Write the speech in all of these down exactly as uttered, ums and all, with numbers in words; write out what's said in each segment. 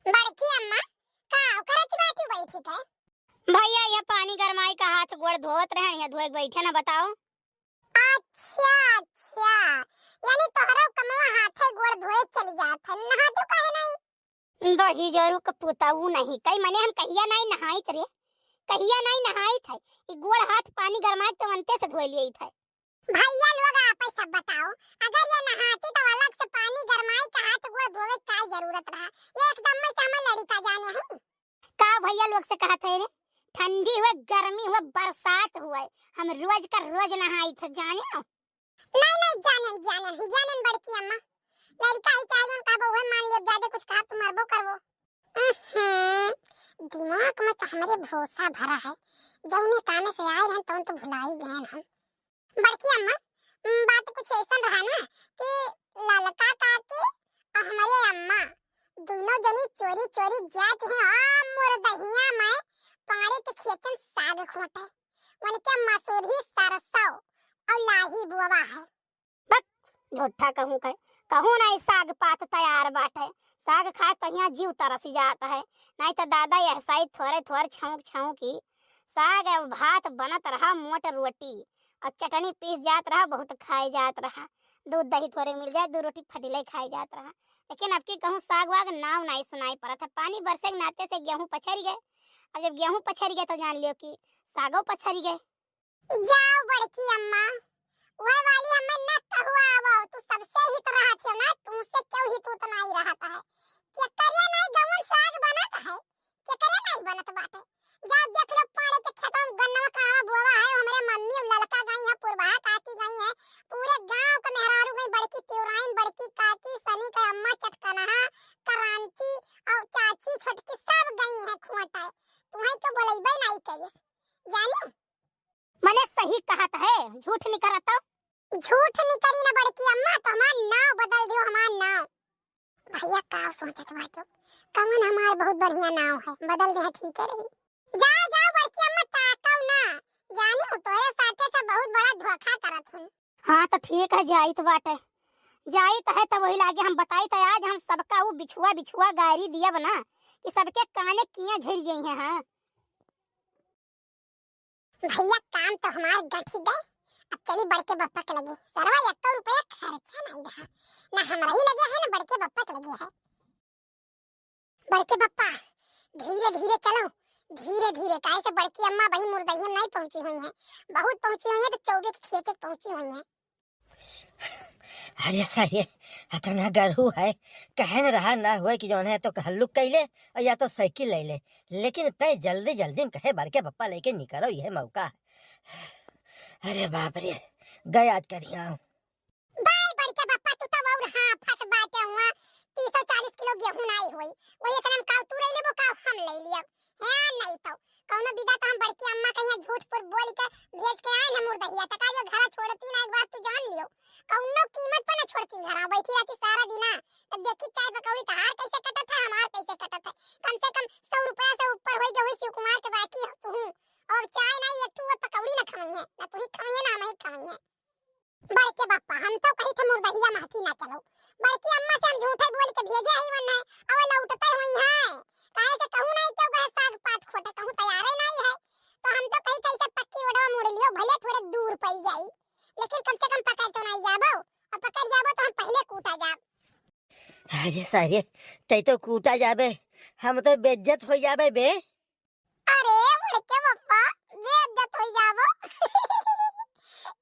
बड़की अम्मा, का करत बाटी बैठी के? भैया, यह पानी गरमाई का हाथ गोड़ धोवत रहन, यह धोए के बैठे ना, बताओ। अच्छा, अच्छा, यानी तोहरा कमवा हाथे गोड़ धोए चली जात है, नहातू काहे नहीं? दही जरू के पुतऊ नहीं, कई मने हम कहिया नहीं नहाइत रे, कहिया नहीं नहाइत है, ई गोड़ हाथ पानी गरमाई के तो अंते से धोए लियत है। भैया लोग, आप ही सब बताओ, अगर ये नहाती तो अलग से पानी गरमाई के हाथ गोड़ धोवे के का जरूरत रहा? ये एकदम में से हमें लड़िका जाने हैं। का भैया लोग से कहत है रे, ठंडी हुए, गर्मी हुए, बरसात हुए, हम रोज का रोज नहाइत है, जाने हो? नहीं, नहीं, जानन, जानन, जानन बड़की अम्मा, लड़िका ही चाहे जौन कहबो उहे मान लियो, ज्यादा कुछ कहब तो मरबो करबो। उहुं, दिमाग में तो हमरे भूसा भरा है, जौने काम से आए रहन तौन तो भुलाई गए हम। बड़की अम्मा, उम, बात कुछ ऐसन रहा ना कि ललका काकी और हमरे अम्मा दोनों जनी चोरी चोरी जात हैं आ मुरदहिया में पाड़े के खेतन साग खोटे, उनके मसूरी, सरसों और लाही बोवा है। बक, झूठा कहूँ कहे, कहूँ नहीं साग पात तैयार बाटे, साग खाए कहिया जीव तरस जात है, नहीं तो दादा यह साई थोड़े थोड़े छौंक छौंकी साग और भात बनत रहा, मोट रोटी और चटनी पीस जात रहा, बहुत खाए जात रहा। दूध दही थोड़े मिल जाए, दो रोटी फटिले खाए जात रहा। लेकिन अब की कहूँ साग वाग नाव नाई सुनाई पड़त है। पानी बरसे के नाते से गेहूँ पछर गए। अब जब गेहूँ पछर गए तो जान लियो कि सागो पछर गए। जाओ बड़की अम्मा, वह वाली हमें न कहवाओ, तू सबसे हित रहत हो ना, तुमसे क्यों हित उतना ही रहता है। केकरे नहीं गवन साग बनत है, केकरे नहीं बनत बाटे। जाओ देख लो, पाड़े के खेतवा में गन्नवा कहाँ बोवा है, हमरे मम्मी और ललका गई है, पुरबहा काकी गई है, पूरे गांव के मेहरारू गई, बड़की तिवराइन, बड़की काकी, सनी के अम्मा, चटकनहा, क्रांति और चाची छोटकी सब गई है खुआटाए। तुम्हें तो बोलैबे नहीं करिस, जानो? मने सही कहत है, झूठ निकरत हो। झूठ निकरी ना बड़की अम्मा, तो हमार नाव बदल दियो, हमार नाव। भैया का सोचत बाटो, कवन हमार बहुत बढ़िया नाव है, बदल दे, ठीक है रही। जाओ, जाओ बड़की अम्मा, ताकव ना, जानी हो तोरे साथे से बहुत बड़ा धोखा करत हैं। हाँ तो ठीक है, जाइत बाटे, जाइत है तो वही लागे हम बताइत है, आज हम सबका वो बिछुआ बिछुआ गारी दिया बना कि सबके काने किया झर जाई है। हाँ भैया, काम तो हमार गठी गए, अब चली बड़के बप्पा के लगे। सरवा एक तो रुपया खर्चा नहीं रहा, ना हमरा ही लगे है ना बड़के बप्पा के लगे है। बड़के बप्पा, धीरे धीरे चलो, धीरे धीरे, काहे से बड़की अम्मा बही मुरदहिया नहीं पहुंची हुई है, बहुत पहुंची हुई है तो चौबे के खेते पहुंची हुई है। अरे सारे, अतना गरू है, कहे न रहा ना हुए कि जौन है तो हल्लुक कैले और या तो साइकिल ले ले, लेकिन तय जल्दी जल्दी में कहे बड़के बप्पा लेके निकलो, यह मौका है। अरे बाप रे, गए आज करिया। बाय बड़के बप्पा, तू तो और हाँ फंस बाटे हुआ, तीस चालीस किलो गेहूं नहीं हुई, वही इतना में काव तू ले लेबो, काव हम ले लियब। है नहीं तो कौनो विदा तो हम बड़की अम्मा के यहाँ झूठ फूट बोल के भेज के आए ना मुरदहिया, तका जो घरा छोड़ती ना, एक बात तू जान लियो, कौनो कीमत पर ना छोड़ती घरा, बैठी रहती सारा दिना। तब देखी चाय पकौड़ी तहार कैसे कटत है, हमार कैसे कटत है। कम से कम सौ रुपया से ऊपर होई गए हुई शिव कुमार के बाकी हो तू। और चाय ना एक ठू पकौड़ी ना खवइहे, ना तू ही खवइहे ना हम ही खवइहे। बड़के बप्पा, हम तो कही थे मुरदहिया महकी ना चलो। बड़की अम्मा से हम झूठे बोल के भेजे ही वन है, अब लौटते हुई हैं। काहे से कहूँ नहीं क्यों कहे साग पात खोटे, कहूँ तैयार ही नहीं है। तो हम तो कही थे इसे पक्की रोडवा मुड़ लियो, भले थोड़े दूर पड़ जाई, लेकिन कम से कम पकड़ तो नहीं जाबो, और पकड़ जाबो तो हम पहले कूटा जाब। अरे सारे, तै तो कूटा जाबे, हम तो बेइज्जत हो जाबे बे। अरे बड़के बप्पा, बेइज्जत हो जाबो।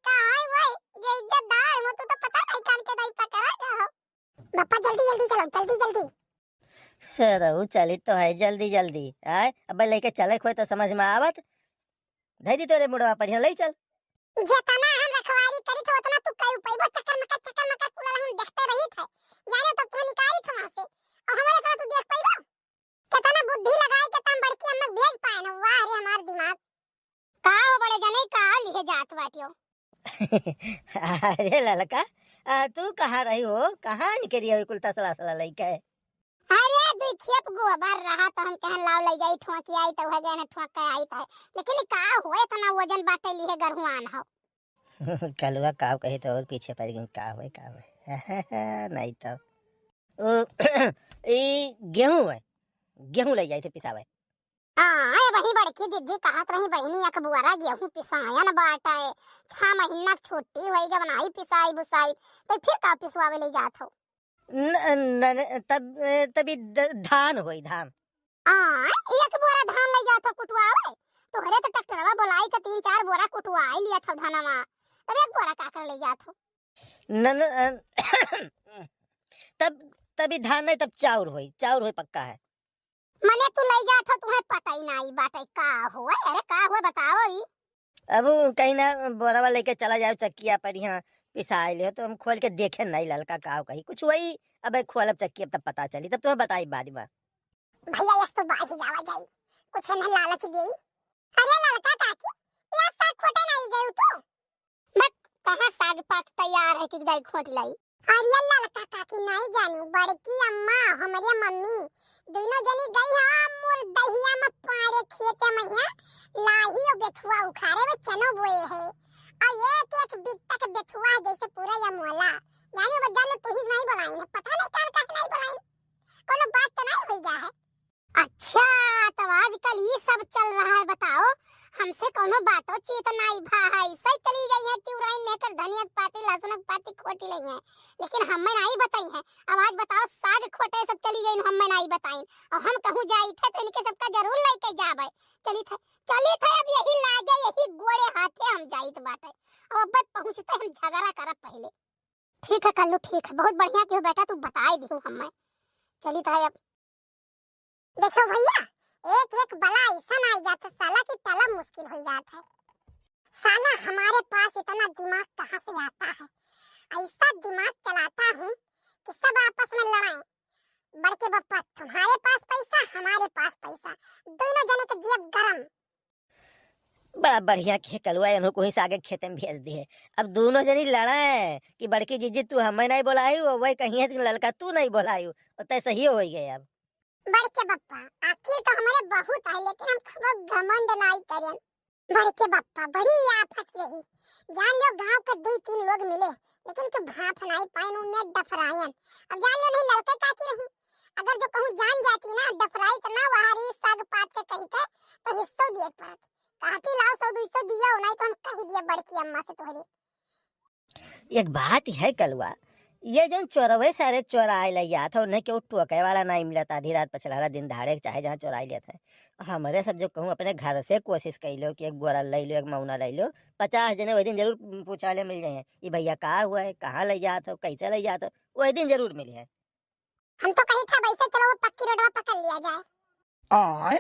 कहाँ है वो जे इज्जतदार है, वो तू तो पता नहीं कान के नहीं पकड़ा गया हो। बप्पा जल्दी जल्दी चलो, जल्दी जल्दी। सरऊ चली तो है जल्दी जल्दी, आय? अबे लेके चले खोए तो समझ में आवत। धई दी तोरे मुड़वा पर, यहाँ ले चल। जितना हम रखवारी करी तो उतना तू कई पैबो, चक्कर मक्कर, चक्कर मक्कर कुल हम देखते रही थे। जाने तो तू निकाली थे वहाँ से, और हमारे तरह तू देख पैबो। कितना बुद्धि लगाई के तम बड़की अम्मा भेज पाए ना। वाह रे हमार दिमाग। का हो बड़े जने, का लिहे जात बाटियो? अरे ललका, आ, तू कहाँ रही हो, कहाँ निकली हो कुल तसला सला लइके? अरे दुई खेप गोबर रहा तो हम कहन लाओ ले जाई ठोंकी आई तो है गए ना ठोंक के आई तो है, लेकिन का हुए इतना वजन बाटे लिहे गरहुआन हो। कलुआ काव कही तो और पीछे पड़ गई, का होए, का होए। नहीं तो। ओ, ई गेहूं है। गेहूं लइ जाइत है पिसावे। हाँ, ए वही बड़की जिज्जी कहत रही, बहिनी, एक बोरा गेहूं पिसायन बाटे, छह महीना के छुट्टी होई, जब नाई पिसाई बुसाई, तो फिर का पिसवावे ले जात हो? न, न, न, तब, ए, तबी द-, धान होई, धान। हाँ, एक बोरा धान ले जात हो कुटवावे, तोहरे तो ट्रैक्टरवा बोलाई के तीन चार बोरा कुटवाई लिया था धनवा, तब एक बोरा का कर ले जात हो? न, न, अ, तब, तबी धान नहीं, तब चाउर होई, चाउर होई पक्का है। मने तू लई जात हो, तुहें पता ही नाई बाटे का हुआ। अरे का हुआ बताओ ई? अब उ कहीं ना बोरवा लेके चला जाओ चक्किया पर, यहाँ पिसाए ले, तो हम खोल के देखे नहीं ललका का कही कुछ वही। अब खोलब चक्की, अब तब पता चली, तब तुम्हें बताई बाद में। भैया, यस तो बाज ही जावा जाई, कुछ न लालच देई। अरे ललका काकी, या साग खोटे नहीं गई तू? बक, कहाँ साग पात तैयार है कि जाई खोट लाई? अरे ललका काकी, नहीं जानू, बड़की अम्मा, हमरे मम्मी, दोनों जनी गई है मोर दहिया में पाड़े खेते में, यहाँ लाही और बेथुआ उखाड़े में चनो बोए है। और एक एक बित्ता के बेथुआ है जैसे पूरा या मोला। जाने बस जान लो, तू ही नहीं बोलाई है, पता नहीं कान काहे नहीं बोलाई, कोनो बात तो नहीं हुई गया है। अच्छा, तब आजकल ई सब चल रहा है, बताओ, हमसे कौनो बातों चीत नाई भा है, सही चली गई है, तिउराइन लेकर धनिया के पाती, लहसुन के पाती खोटी लई है, लेकिन हमें नाई बताई है। अब आज बताओ, साग खोटे सब चली गई, हमें नाई बताई, और हम कहूँ जाई थे तो इनके सबका जरूर लेके जाबे। चली थे, चली थे, अब यही लागे, यही गोड़े हाथे हम जाइत बाटे, और अब पहुँचते हम झगड़ा करब पहले। ठीक है कल्लू, ठीक है, बहुत बढ़िया किहो बेटा, तू बताए दिहू हमें। चली थे अब। देखो भैया, एक एक बला ऐसा आई जात है साला कि टलब मुश्किल हो जात है। साला हमारे पास इतना दिमाग कहाँ से आता है? ऐसा दिमाग चलाता हूँ कि सब आपस में लड़ाएं। बड़के बप्पा तुम्हारे पास पैसा, हमारे पास पैसा, दोनों जने के जेब गरम। बड़ा बढ़िया किहे कलुआ, एनहु को ही सागे खेते में भेज दिहे। अब दोनों जनी लड़े कि बड़की जीजी तू हमें नहीं बोलायु, वही कही है कि ललका तू नहीं बोलायु, और तय सही हो गए। अब बड़के बप्पा, अकिल तो हमरे बहुत है, लेकिन हम कबो घमंड नाई करेन। बड़के बप्पा, बड़ी आफत रही। जान लो, गांव के दुई तीन लोग मिले, लेकिन के भाप नाई पाइन, उनमें डफरायन। अब जान लो, नहीं ललके काकी रही, अगर जो कहूँ जान जाती ना, डफराई तो ना वहारी साग पात के कही के, तो हिस्सो दिए के पड़त। काटी लाओ सौ दुई सौ दियो, नहीं तो हम कही दिए बड़की अम्मा से तोहरे। एक बात है कलुआ, ये जौन चोरवे सारे चोराए ले जात हो, उन्हें केहू टोके वाला नहीं मिलत, आधी रात पछलहरा दिन धाड़े चाहे जहाँ चोराए लेत है। हमरे सब जो कहूँ अपने घर से कोशिश कइ लो कि एक बोरा ले लो, एक मौना ले लो, पचास जने वही दिन जरूर पूछा ले मिल जाए, "ई भैया का हुआ है, कहाँ ले जात हो, कैसे ले जात हो?" वही दिन जरूर मिली है। हम तो कही था वैसे चलो वो पक्की रोडवा पकड़ लिया जाए। आय,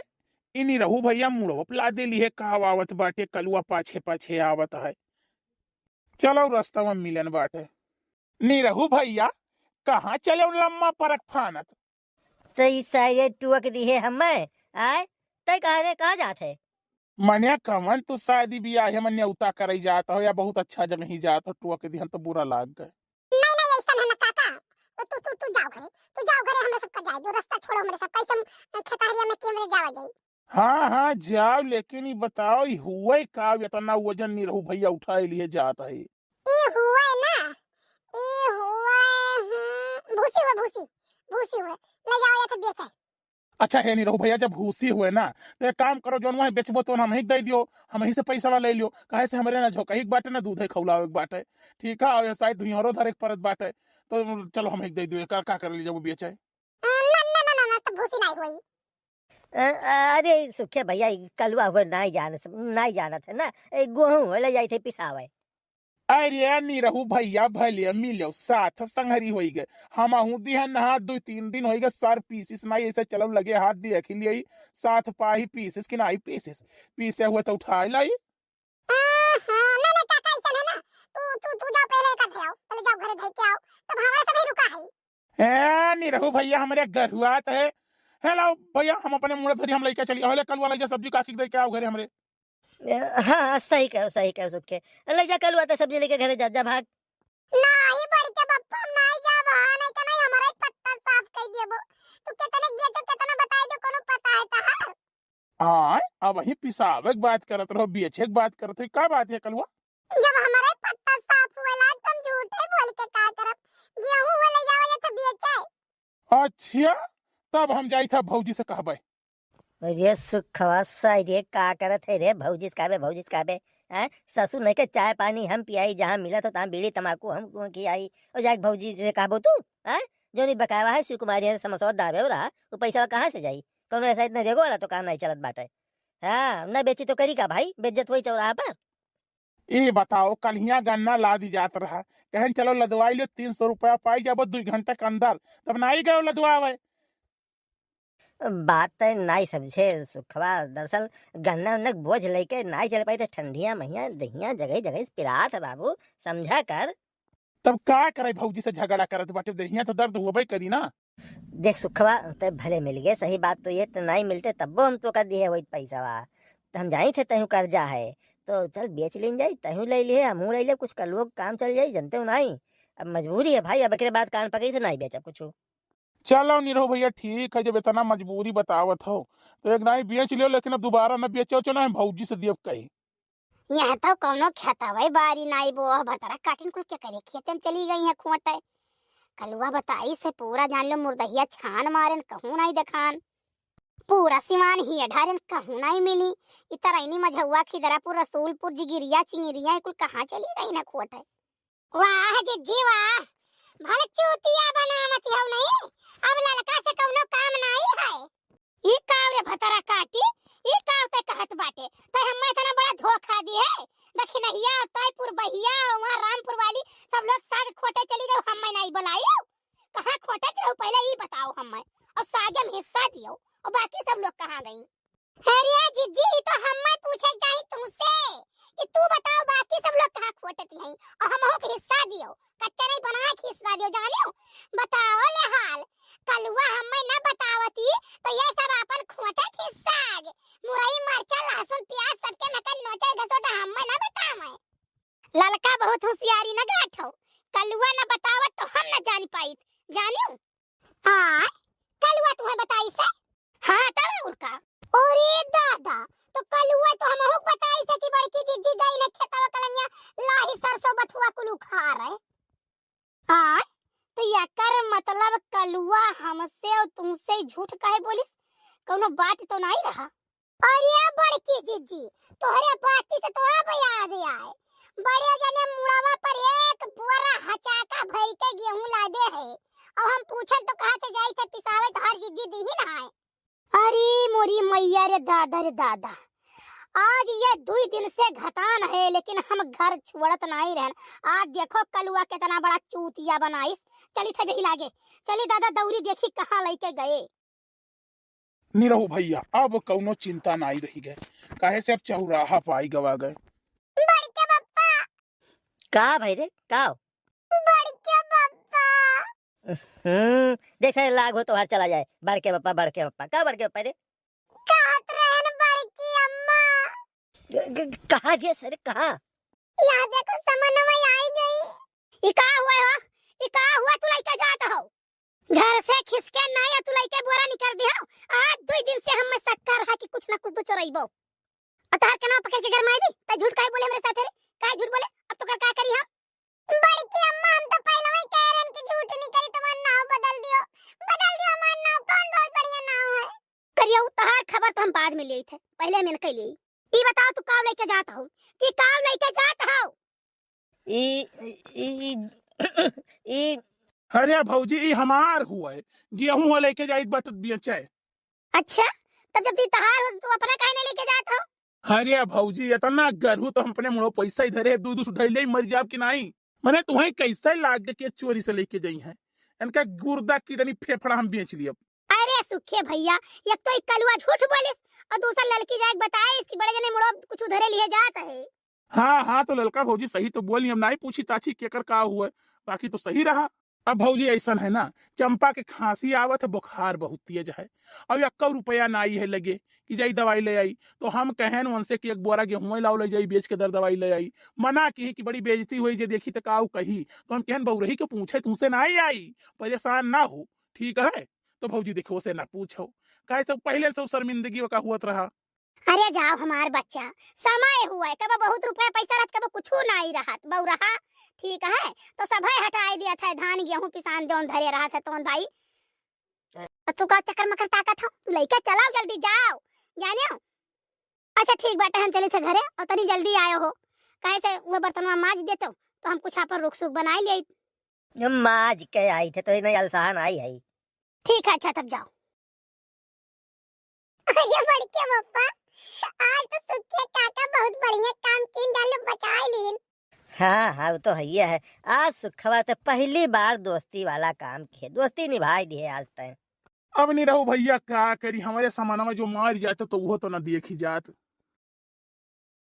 ई निरहू भैया मुड़वा पे लादे लिहे, का आवत बाटे, कलुआ पाछे पाछे आवत है। चलो रस्ता में मिलन बाटे। निरहू भैया, कहाँ चले लम्मा परक फानत? तो ई सारे टोक दिहे हमें, आय, तय कहा रे, कहाँ जात है? मने कवन तू शादी बियाह में न्योता करई जात हो या बहुत अच्छा जगह ही जात हो, टोक दिहन तो बुरा लाग गए। नहीं, नहीं, ऐसा है ना काका, तो तू, तू, तू जाओ घरे, तू जाओ घरे, हमरे सबका जाए दो, रास्ता छोड़ो हमरे सब, कैसे हम खेतहरिया में के हमरे जावा जाई। हाँ, हाँ, जाओ, लेकिन ई बताओ, ई हुए का, इतना वजन निरहू भैया उठाए लिए जात है? ई हुए ना, ई हुए, हम्म, भूसी हुए, भूसी, भूसी हुए, ले जाओ या तो बेचे। अच्छा हे निरहू भैया, जब भूसी हुए ना, तो एक काम करो, जौन वहीं बेचबो तो हम ही दे दियो, हम ही से पैसा ले लियो, काहे से हमरे ना झोंकही के बाटे ना दूध है खौलावे के बाटे, ठीक है, और ये शायद धुइहरो धरे के परत बाटे, तो चलो हम ही दे दियो, का, का कर ली जब वो बेचे। ना, ना, ना, ना, ना, तो भूसी नहीं हुई। अ-, अरे सुखे भैया, ई कलुआ हुए नाई जान, नाई जानत है ना, ए, गेहूं हुए ले जाई थे पिसावे। अरे निरहू भैया, भले मिलो साथ संगरी होई गए, हम आहू दिहन हाथ दो तीन दिन होई गए, सर पीसिस नाई, ऐसे चलो लगे हाथ देख ही लिया, साथ पाही पीसिस कि नाई पीसिस, पीसे हुए तो उठा लाई। हाँ, हाँ, ना, ना, काका, ऐसा है ना, तू, तू, तू जाओ पहले एक आध आओ, पहले जाओ घरे धई के आओ, तब हमारे सब ही रुका है। ए, निरहू भैया हमरे गरुआत है। हेलो भैया, हम अपने मुड़े फेरी हम लेके चली। अहले कलुआ ले जा सब्जी काकी के दे के आओ घरे हमरे। ए, हाँ, हाँ, सही कहो, सही कहो सुखे। ले जा कलुआ तो सब्जी लेके घरे जा, जा भाग। नहीं बड़के बप्पा, हम नहीं जाब, हाँ, नहीं तो नहीं हमारा ही पत्ता साफ कर देबो। तू कितने के बेचे, कितना बताई दे, कोनो पता है तहार? हाँ, अब वही पिसावे के बात करत रहो, बेचे के बात करत हो, का बात है कलुआ? जब हमारे पत्ता साफ हुए लाग, तुम झूठे बोल के का करब? गेहूं हुए ले जावे तो बेचे। अच्छा, तब हम जाई था भौजी से कहबे। अरे सुखवा साई रे, का करत है रे? भौजी से कहबे, भौजी से कहबे। हैं? ससुर नहीं के चाय पानी हम पियाई, जहाँ मिलत हो तहाँ बीड़ी तमाकू हम खियाई। और जाके भौजी से कहबो तू, हैं? जो नहीं बकावा है शिव कुमारी है समसवा दाबे हो रहा, वो पैसा कहाँ से जाई? कौनो ऐसा इतना रेगो वाला तो काम नहीं चलत बाटे। हाँ, न बेची तो करी का भाई, बेइज्जत होई चौराहा पर। ए बताओ, कल्हिया गन्ना लादी जात रहा, कहन चलो लदवाई लो, तीन सौ रुपया पाई जाबो दुई घंटा के अंदर, तब नाई गयो लदवावे। बात तय नाई समझे सुखवा, दरअसल गन्ना उन्ना के बोझ लेके नाई चल पाई, तो ठंडिया महिया दहिया जगह जगह से पिरात है बाबू, समझा कर। तब का करे, भौजी से झगड़ा करत बाटे, दहिया तो दर्द होबे करी ना। देख सुखवा, ते भले मिल गए, सही बात तो ये, तो नाई मिलते तब्बो हम तो कर दिए वही पैसा वा, तो हम जाई थे तहू कर्जा है, तो चल बेच लेन जाई, तहू ले लिए, हमहू ले लिए, कुछ कलुओ के काम चल जाई, जनते हो नाई। अब मजबूरी है भाई, अब एकरे बाद कान पकड़ी तो नाई बेचब कुछ। चलो निरहू भैया, ठीक है, जब इतना मजबूरी बतावत हो, तो एक नाई बेच लियो, लेकिन अब दोबारा न बेचो, चलो ना, हम भौजी से दियब कही। यहाँ तो कौनो खेतवे बारी नाई बो, भतरा काटिन कुल के करे, खेते में चली गई है खोटे। कलुआ बताई से पूरा जान लो, मुर्दहिया छान मारेन, कहूँ नाई देखान। पूरा सिवान ही ढारेन, कहूँ नाई मिली। इतरैनी, मझौआ, खिदरापुर, रसूलपुर, जिगिरिया, चिंगिरिया, ये कुल कहाँ चली गई ना खोटे? वाह जिज्जी वाह, भले चूतिया बनावत हौ नहीं, अब ललका से कौनो काम नाई है। ई काव रे भतरा काटी, ई काव ते कहत बाटे, ते हम्मे इतना बड़ा धोखा दिहे। दखिनहिया, तैपुर बहिया, वहाँ रामपुर वाली, सब लोग साग खोटे चली गयो, हम्मे नाई बुलायो। कहाँ खोटत रहो पहले ई बताओ हम्मे, और सागे में हिस्सा दियो, और बाकी सब लोग कहाँ गई? अरे जिज्जी, ई तो हम्मे पूछे जाई तुमसे कि तू बताओ बाकी सब लोग कहाँ खोटत हैं और हमहू के हिस्सा दियो, कच्चा नहीं बना के हिस्सा दियो, जानियो? बताओ ले हाल, कलुआ हम्मे न बतावती तो ये सब आपन खोटत हिस्सा आगे, मुरई, मरचा, लहसुन, प्याज सबके नकल नोचल घसोटा हम्मे न बतावे। ललका बहुत होशियारी न गाठो, कलुआ न बतावत तो हम न जान पाइत, जानियो? हाँ, कलुआ तुम्हें बताई से? हाँ, तब और का? अरे दादा, तो कलुआ तो हमहू के बताई से कि बड़की जिज्जी गई न खेतवा कलंगिया लाही सरसों बथुआ कुल उखाड़ है। हाँ, तो एकर मतलब कलुआ हमसे और तुमसे झूठ काहे बोलिस? कौनो बात तो नहीं रहा? अरे बड़की जिज्जी, तोहरे बाती से तो अब याद आए, बड़े जने मुड़वा पर एक बोरा हचाका भर के गेहूं लादे है, और हम पूछन तो कहा थे जाई थे पिसावे, तोहर जिज्जी दीही ना है। अरे मोरी मैया रे दादा रे दादा, आज ये दुई दिन से घटान है, लेकिन हम घर छोड़त नहीं रहन। आज देखो कलुआ कितना बड़ा चूतिया बनाइस। चली थे जही लागे, चली दादा दौरी देखी कहाँ लेके गए। निरहू भैया, अब कौनो चिंता नाई रही गए, काहे से अब चौराहा पाई गवा गए। बड़के बप्पा। का भाई रे, का हो? बड़के बप्पा। हम्म, देख सारे लाग हो तोहार चला जाए, बड़के बप्पा, बड़के बप्पा, का बड़के बप्पा रे? कहत रहन बड़की अम्मा। ग-, ग-, कहाँ गए सारे, कहाँ? यहाँ देखो समनवा आई गई। ई का हुआ हो? ई का हुआ तू लइके जात हो? घर से खिसके ना या तू लइके बोरा निकाल दिहो। आज दुई दिन से हम्मे शक्का रहा कि कुछ ना कुछ तो चोरइबो। और तहार कनवा पकड़ के गरमाई दी, तै झूठ काहे बोले हमरे साथे रे? काहे झूठ बोले? अब तो कर का करी हम? बड़की अम्मा, हम तो पहले ही कह रहे हैं कि झूठ नहीं करी, तुम्हारा नाव बदल दियो, बदल दियो हमारा नाव, कौन बहुत बढ़िया नाव है? करियो, तहार खबर तो हम बाद में लेई थे, पहले हम इनके लेई। ई बताओ तू काव लइके जात हो? ई काव लइके जात हो? ई, ई, ई, ई। अरे भौजी, ई हमार हुआ है, गेहूं लेके जाइत बट बेचे। अच्छा, तब जब ई तहार हो तो तू अपना काहे नहीं लेके जात हो? अरे भौजी, इतना गरहू तो हम अपने मुड़ो पैसा ही धरे, दू दू सौ धैले ही मर जाब कि नहीं? मने तुम्हें कैसे लाग के चोरी से लेके जाई हैं? इनका गुर्दा, किडनी, फेफड़ा हम बेच लियब। अरे सुखे भैया, एक तो ई कलुआ झूठ बोलिस और दूसर ललकी जाए के बताइस कि बड़े जने मुड़ो कुछ उधरे लिए जात है। हाँ, हाँ, तो ललका भौजी सही तो बोली, हम नाई पूछी ताछी केकर का हुआ, बाकी तो सही रहा। अब भौजी ऐसन है ना, चंपा के खांसी आवत है, बुखार बहुत तेज है, अब एक्को रुपया नाई है लगे कि जाई दवाई ले आई। तो हम कहेन उनसे कि एक बोरा गेहूं लाओ, ले जाई बेच के दर दवाई ले आई। मना की कि बड़ी बेइज्जती हुई, जे देखी तो काऊ कही। तो हम कहेन बउरही के पूछे, तुमसे नाई आई, परेशान ना हो, ठीक है? तो भौजी देखो, उसे ना पूछो, काहे से पहले से शर्मिंदगी का हुआ रहा। अरे जाओ हमार बच्चा, समय हुआ है, कब बहुत रुपया पैसा रहत, कब कुछ नाई रहत, बउरहा, ठीक है? तो सभे हटाई दिया था, धान गेहूं पिसान जौन धरे रहत है तौन भाई। तू का चक्कर मक्कर ताकत हो? तू लइका चलाओ, जल्दी जाओ, जाने हो? अच्छा ठीक बाटे, हम चली थे घरे और तनी जल्दी आयो हो, काहे से वो बर्तनवा माज देते हो तो हम कुछ आपन रुख सुख बनाई ले। हम माज के आई थे तो इन्हें अलसाहन आई है। ठीक है, अच्छा तब जाओ। अरे बड़के पप्पा, आज तो सुखे काका बहुत बढ़िया काम कीन, जान लो बचाई लीन। हाँ हाँ, वो तो है ही है। आज सुखवा तो पहली बार दोस्ती वाला काम किए, दोस्ती निभाई दिए आज तय। अब नहीं रहो भैया, का करी, हमारे समानवा जो मार जाते तो वो तो ना देखी जात।